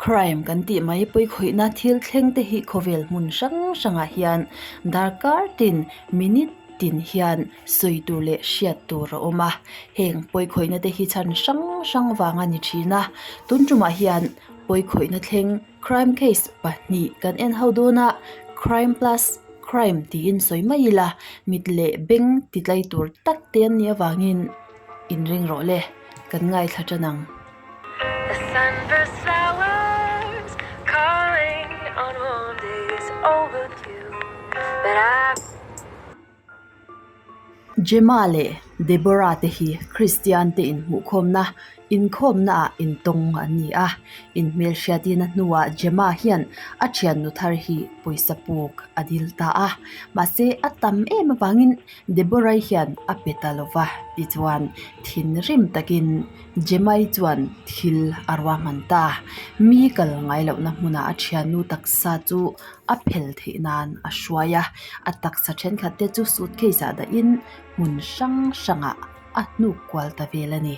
Crime kan tih mai pawikhawihna thil thleng te hi khawvel hmun hrang hrangah hian darkar tin minute tin hian sawi tur leh hriat tur a awm a, heng pawikhawihna te hi chhan hrang hrang vang a ni thin a, tun tumah hian pawikhawihna thleng crime case pahnih kan en ho dawn a, crime plus crime tiin sawi mai ila mit leh beng ti tlai tur tak te an nih avangin inring rawh le kan ngaithla tan ang. The sunburst flowers calling on warm days overdue But I Gemma leh Deborah te hi Kristian te inhmuhkhawmna inkhawmnaah intawng an ni a, inhmelhriatin a hnuah Gemma hian a thiannu thar hi pawisa puk a dil ta a, mahse a tam em avangin Deborah-i hian a pe ta lo va, tichuan thinrim takin Gemma-i chuan thil a ruahman ta. Mi kal ngai lohna hmunah a thiannu taksa chu a phel theih nan a hruai a, a taksa thenkhat te chu suitcase ah dahin hmun hrang hrangah a hnuk kual ta vel a ni.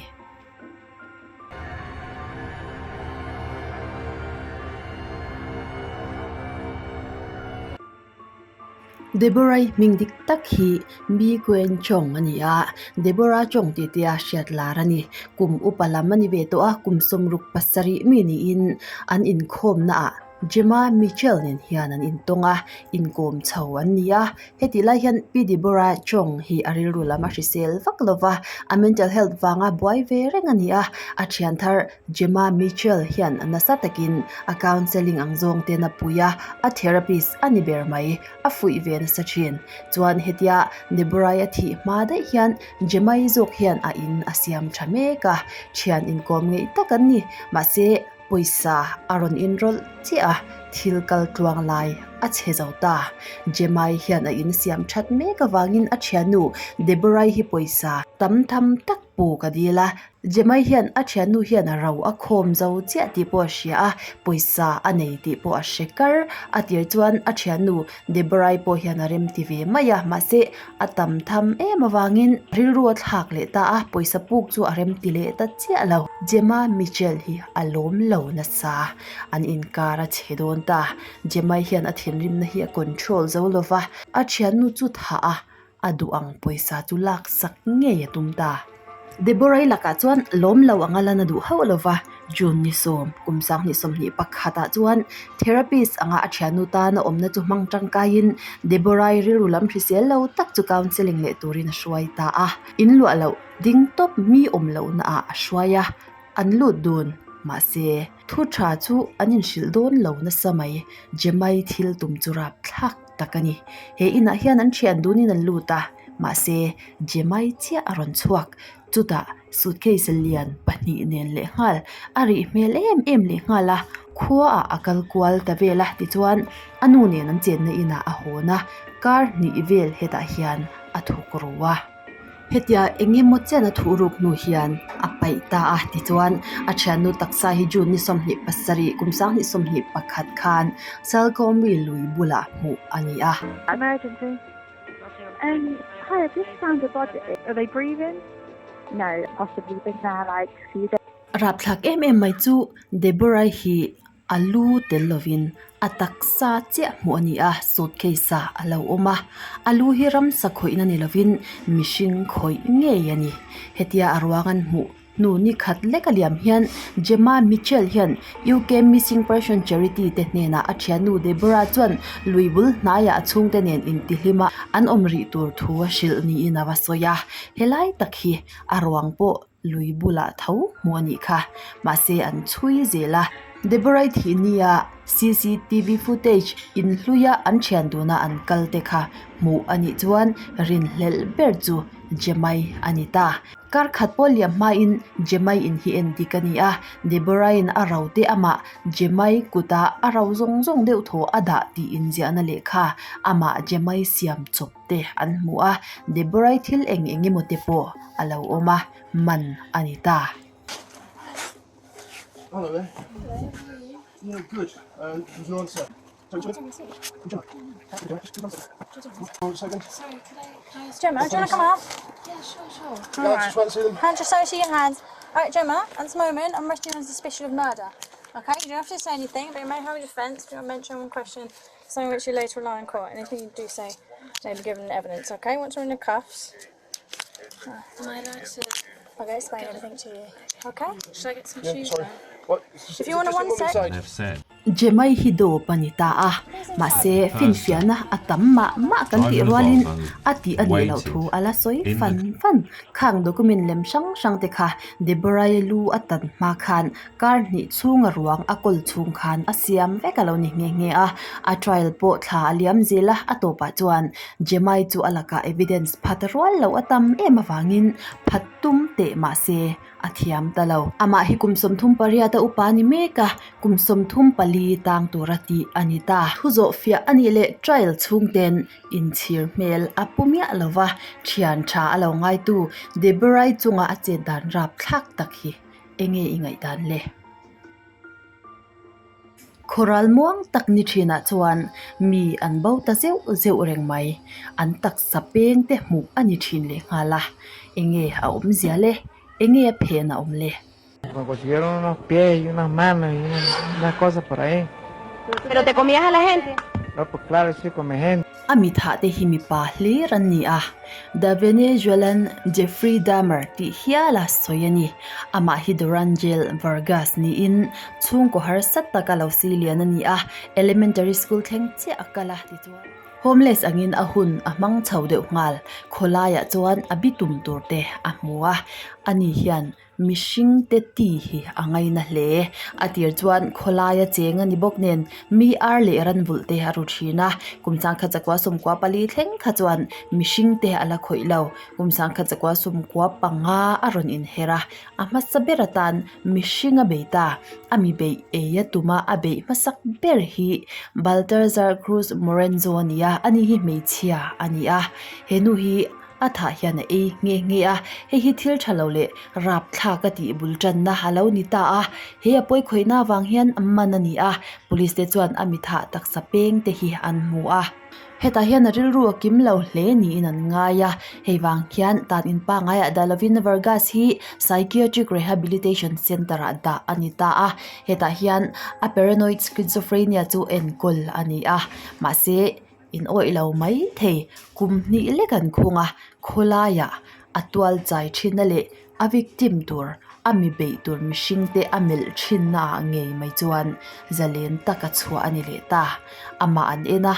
Deborah-i hming dik tak hi Mi Gwen Chong a ni a, Deborah Chong tih te a hriat lar a ni. Kum upa lam a ni ve tawh a, kum sawmruk pasarih mi niin an inkhawmna ah Gemma Mitchell nen hian an intawng a, inkawm chho an ni a. Hetih lai hian Pi Deborah Chong hi a rilru lam a hrisel vak lo va, a mental health vanga buai ve reng a ni a, a thian thar Gemma Mitchell hian nasa takin a counselling ang zawng ten a pui a, a therapist a ni ber mai, a fuih ve nasa thin. Chuan hetia Deborah-i a thih hma daih hian Gemma-i zawk hian a in a siam tha mek a, thian inkawm ngeih tak an ni. Mahse, pawisa a rawn inrawlh chiah a, thil kal tluang lai a chhe zo ta. Gemma-i hian a in siam that mek avangin a thiannu Deborah-i hi pawisa tam tham tak puk a dil a, Jemai hian a thiannu hian a ro a khawm zo chiah tih pawh a hria a, pawisa a nei tih pawh a hre kar. A tir chuan a thiannu Deborah-i pawh hian a rem ti ve mai a, mahse a tam tham em avangin rilru a thlak leh ta a, pawisa puk chu a rem ti leh ta chiah lo. Jemma Mitchell hi a lawm lo nasa, an inkar a chhe dawn ta. Jemai hian a thinrimna hi a control zo lo va, a thiannu chu thah a, A duh ang pawisa chu lak sak ngei a tum ta. Deborah-i lakah chuan lawm lo anga lan a duh hauh lo va, June ni sawm, kum sanghnih sawmhnih pakhatah chuan therapist anga a thiannu tana awmna chu hmang tangkaiin Deborah-i rilru lam hrisel lo tak chu counselling leh turin a hruai ta a. In luah loh ding tawp mi awm lohnaah a hruai a, an lut dun. Mahse, thu tha chu an inhrilh dawn lo nasa mai. Jemai thil tum chu rapthlak. tak a ni. He inah hian an thian dunin an lut a, mahse Jemai chiah a rawn chhuak. Chutah suitcase lian pahnih nen lehnghal a rih hmel em em lehnghal a, khuaah a kal kual ta vel a tichuan a nu nen an chenna inah a hawn a, kar hnih vel hetah hian a thuk ru a. Hetia eng emaw chen a thuh ruk hnu hian a paih ta a tichuan a thiannu taksa hi June ni sawmhnih pasarih kum sanghnih sawmhnih pakhat khan Salcombe lui bulah hmuh a ni a. Emergency. Um, hi, I've just found a body. Are they breathing? No, possibly been there like a few days. Rapthlak em em mai chu Deborah hi A lu tel lovin a taksa chiah hmuh a ni a, suitcase ah a lo awm a. A lu hi ramsa khawihna ni lovin mihring khawih ngei a ni. Hetia a ruang an hmuh hnu ni khat lek a liam hian Gemma Mitchell hian UK Missing Person Charity te hnenah a thiannu Deborah chuan lui bul hnaiah a chhungte nen intihlim a an awm rih tur thu a hrilh niin a va sawi a. Helai tak hi a ruang pawh lui bulah tho hmuh a nih kha mahse an chhui zel a Deborah-i thih nia cctv footage inhluia an thian duna an kal te kha hmuh a nih chuan rinhlelh ber chu Jemai a ni ta kar khat pawh liam hmain Jemai in hi en dik a ni a Deborah-in a ro te amah Jemai kutah a ro zawng zawng deuh thaw a dah tih inziahna lehkha amah Jemai siam chawp te an hmu a, Deborah-i thil eng eng emaw te pawh a lo awm a, man a ni ta. Gemma, do you want to come out? Yeah, sure, sure. Alright. Hands just so see your hands. Alright, Gemma, at this moment, I'm arresting you on suspicion of murder. Okay, you don't have to say anything, but you may have a defence. Do not mention one question, something which you later rely on court. Anything you do say may be given evidence, okay? Once we're in the cuffs. Am I allowed to? I'll go explain everything to you. Okay? Should I get some Yeah, shoes? sorry. now? What? If you want a one sec. They've said. Gemma-i hi dawp a ni ta a, mahse finfiahna a tam mah mah kan tih rualin a tih a nih loh thu a la sawi fan fan. Khang document lem hrang hrang te kha Deborah-i lu a tan hma khan kar hnih chhunga ruang a kawl chhung khan a siam vek a lo ni nghe nghe a, a trial pawh thla a liam zel a, a tawpah chuan Gemma-i chu a lakah evidence phat rual loh a tam em avangin phat tum teh mahse a thiam ta lo. Amah hi kum 38 a upa a ni mek a, kum 34 tang tura tih a ni ta. Thu zawh fiah a nih leh trial chhungten inchhir hmel a pu miah lo va, thian tha a lo ngaitu Deborah-i chunga a chet dan rapthlak tak hi enge i ngaihdan le? Khawral muang tak ni thinah chuan mi an bo ta zeuh zeuh reng mai. An taksa peng te hmuh a ni thin leh nghal a, enge a awmzia le? Enge a phen a awm le? A mithah te hi mipa hlir an ni a, The Venezuelan Jeffrey Dahmer tih hiala sawi a ni. Amah hi Dorangel Vargas niin chhungkaw harsa taka lo si lian a ni a, elementary school thleng chiah a kal a tichuan homeless angin a hun a hmang chho deuh nghal. Khawlaiah chuan a bitum tur te a hmu a, ani hian Mihring te ti hi a ngaina hle. A tir chuan khawlaia cheng a ni bawk nen mi ar leh ran vulh te a ru thin a. Kum 1994 thleng kha chuan mihring te a la khawih lo. Kum 1995 a rawn inher a, a hmasa ber atan mihring a bei ta. A mi beih ei a tuma a beih hmasak ber hi Baltazar Cruz Morenzo a ni a, ani hi hmeichhia a ni a. He nu hi. A thah hian a ei nghe nghe a, hei hi thil tha lo leh rapthlak a tih bul tanna a lo ni ta a, he a pawi khawihna avang hian man a ni a, police te chuan a mi thah taksa peng te hi an hmu a. Hetah hian a rilru a kim lo hle niin an ngai a, hei vang hian tan in pangaiah dah lovin Vargas hi Psychiatric Rehabilitation Centre ah dah a ni ta a, hetah hian a paranoid schizophrenia chu enkawl a ni a, mahse. In awih lo mai thei, kum hnih lek an khung a, khawlaiah a tual chai thin a leh a victim tur, a mi beih tur mihring te a melh thin naah ngei mai chuan zalen taka chhuah a ni leh ta. Amah an en a,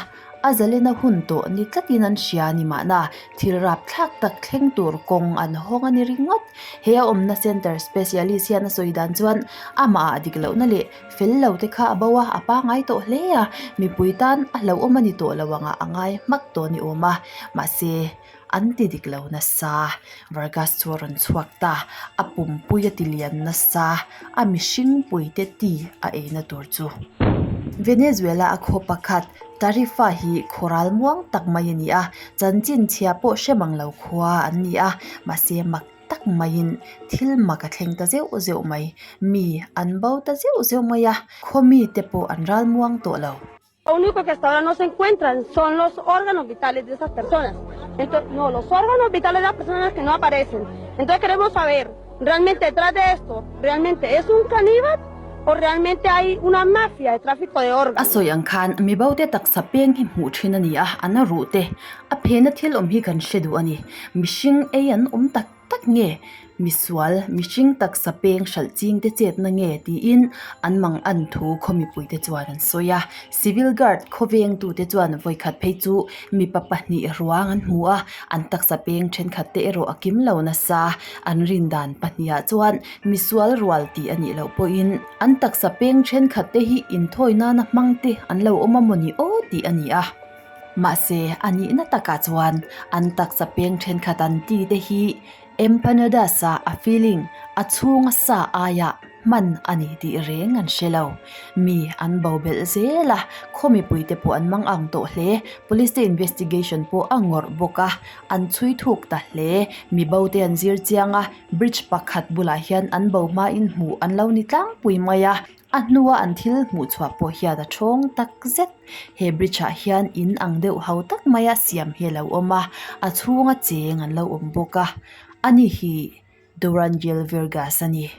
a zalena hun tawh ni tlatin an hria a ni mahna thil rapthlak tak thleng tur kawng an hawng a ni ringawt. He a awmna centre specialist hian a sawi dan chuan amah ah dik lohna leh Fel lo te kha a bo a, a pangai tawh hle a, mipui tan a hlauhawm a ni tawh lo anga a ngai hmak tawh a ni awm a, mahse an ti dik lo nasa. Vargas chu a rawn chhuak ta, a pumpui a ti lian nasa, a mihring pui te ti a eina tur chu. Venezuela a khaw pakhat Tarifa hi khawral muang tak mai a ni a, chanchin chhia pawh hre mang lo khua an ni a, mahse mak tak maiin thil mak a thleng ta zeuh zeuh mai. Mi an bo ta zeuh zeuh mai a, khaw mite pawh an ral muang tawh lo. Lo único que hasta ahora no se encuentran son los órganos vitales de esas personas. Entonces, no, los órganos vitales de las personas que no aparecen. Entonces queremos saber, ¿realmente detrás de esto, realmente es un caníbal o realmente hay una mafia de tráfico de A órganos? sawi ang khan mi bo te taksa peng hi hmuh thin a ni a, an a ruh te a phena thil awm hi kan hre duh a ni. Mihring ei an awm tak tak nge? Misual, mihring taksa peng hralh ching te chetna nge? tiin an mang an thu khaw mipuite chuan an sawi a. Civil guard khawvengtute chuan vawikhat phei chu mipa pahnih ruang an hmu a, an taksa peng thenkhat te erawh a kim lo nasa. An rin dan pahnihah chuan misual rual tih a nih loh pawhin an taksa peng thenkhat te hi inthawi nana hmang te an lo awm a mawni aw tih a ni a. Mahse, a nihna takah chuan an taksa peng thenkhat an ti te hi empanadas-a a filling a chhunga sa aia hman a ni tih reng an hre lo. Mi an bo belh zel a, khaw mipuite pawh an mang ang tawh hle. Police te investigation pawh a ngawrh bawk a, an chhui thuk ta hle. Mi bo te an zir chiang a, bridge pakhat bulah hian an bo hmain hmuh an lo ni tlangpui mai a. A hnua an thil hmuh chhuah pawh hian a thawng tak zet. He bridge ah hian in ang deuh ho tak maia siam hi a lo awm a, a chhunga cheng an lo awm bawk a, ani hi Dorangel Virgas a ni.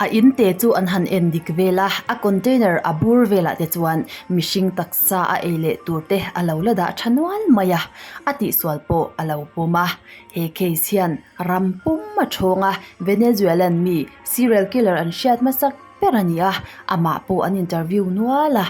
A in te chu an han en dik vel a, a container a bur velah te chuan mihring taksa a ei leh tur te a lo la dah tha nual mai a, a tihsual pawh a lo pawm a. He case hian ram pum a thawng a, Venezuelan mi serial killer an hriat hmasak ber a ni a, amah pawh an interview nual a.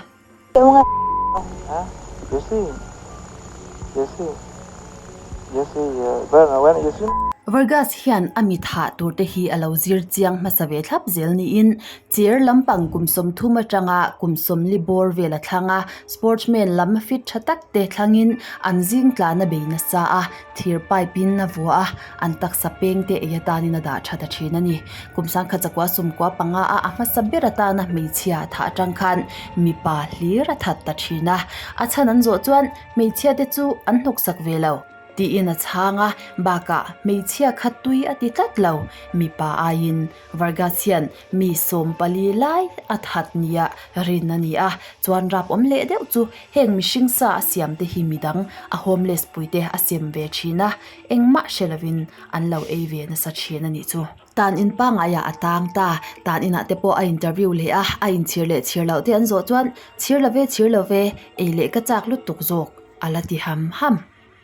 Vargas hian a mi thah tur te hi a lo zir chiang hmasa ve thlap zel niin chair lampang kum 30 atanga kum 40 bawr vel a thlang a, sportsman lam fit tha tak te thlangin an zing tlan a bei nasa a, thir pipe in a vuah a, an taksa peng te ei atanin a dah tha ta thin a ni. Kum sangkhat zakua sumkua panga a a hmasa ber atana hmeichhia a thah atang khan mipa hlir a that ta thin a, a chhan an zawh chuan hmeichhia te chu an hnawksak ve lo tiin a chhang a, bakah hmeichhia kha tui a ti tlat lo, mipa aiin Vargas hian mi 14 lai a that nia rin a ni a, chuan rap awm leh deuh chu heng mihring sa a siam te hi midang a homeless pui te a sem ve thin a, engmah hre lovin an lo ei ve nasa thin a nih chu. Tan in pangaiah a tang ta, tan inah te pawh a interview leh a, a inchhir leh chhir loh te an zawh chuan chhir lo ve chhir lo ve, ei leh ka chak lutuk zawk a la ti ham ham.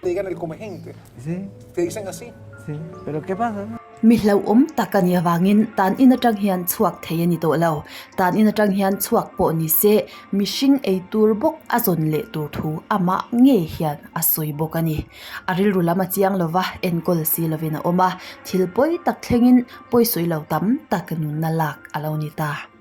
Te digan el come gente. Sí. Te dicen así. Sí. Pero qué pasa? Mi hlauhawm tak a nih avangin tan in atang hian chhuak thei a ni tawh lo. Tan in atang hian chhuak pawh ni se mihring ei tur bawk a zawn leh tur thu amah ngei hian a sawi bawk a ni. A rilru lam a chiang lova enkawl si lovin a awm a, thil pawi tak thlengin pawisawi lo tam tak nunna lak a lo ni ta.